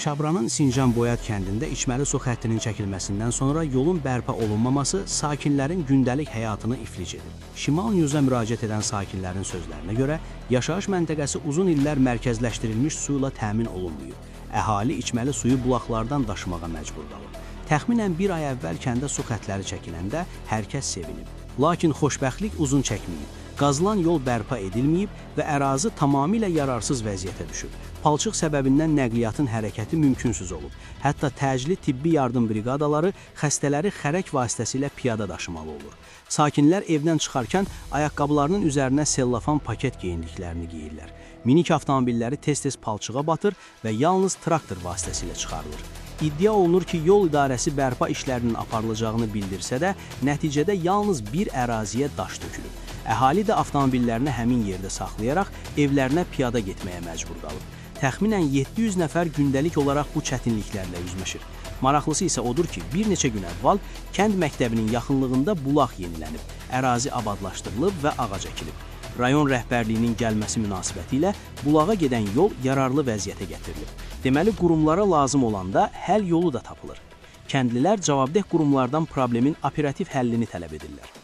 Şabranın Sincan Boyat kəndində içməli su xəttinin çəkilməsindən sonra yolun bərpa olunmaması sakinlərin gündəlik həyatını iflic edir. Şimal Newsə müraciət edən sakinlərin sözlərinə görə, yaşayış məntəqəsi uzun illər mərkəzləşdirilmiş suyla təmin olunmayıb. Əhali içməli suyu bulaqlardan daşımağa məcbur qalıb. Təxminən bir ay əvvəl kəndə su xətləri çəkiləndə hər kəs sevinib. Lakin xoşbəxtlik uzun çəkməyib. Qazılan yol bərpa edilməyib və ərazi tamamilə yararsız vəziyyətə düşüb. Palçıq səbəbindən nəqliyyatın hərəkəti mümkünsüz olub. Hətta təcili tibbi yardım briqadaları xəstələri xərək vasitəsilə piyada daşımalı olur. Sakinlər evdən çıxarkən ayaqqabılarının üzərinə sellofan paket geyindiklərini geyirlər. Minik avtomobilləri tez-tez palçığa batır və yalnız traktor vasitəsilə çıxarılır. İddia olunur ki, yol idarəsi bərpa işlərinin aparılacağını bildirsə də, nəticədə yalnız bir əraziyə daş tökülüb. Əhali də avtomobillərini həmin yerdə saxlayaraq evlərinə piyada getməyə məcbur qalıb. Təxminən 700 nəfər gündəlik olaraq bu çətinliklərlə üzləşir. Maraqlısı isə odur ki, bir neçə gün əvvəl kənd məktəbinin yaxınlığında bulaq yenilənib, ərazi abadlaşdırılıb və ağac əkilib. Rayon rəhbərliyinin gəlməsi münasibətilə bulağa gedən yol yararlı vəziyyətə gətirilib. Deməli, qurumlara lazım olanda həll yolu da tapılır. Kəndlilər cavabdeh qurumlardan problemin operativ həllini tələb edirlər.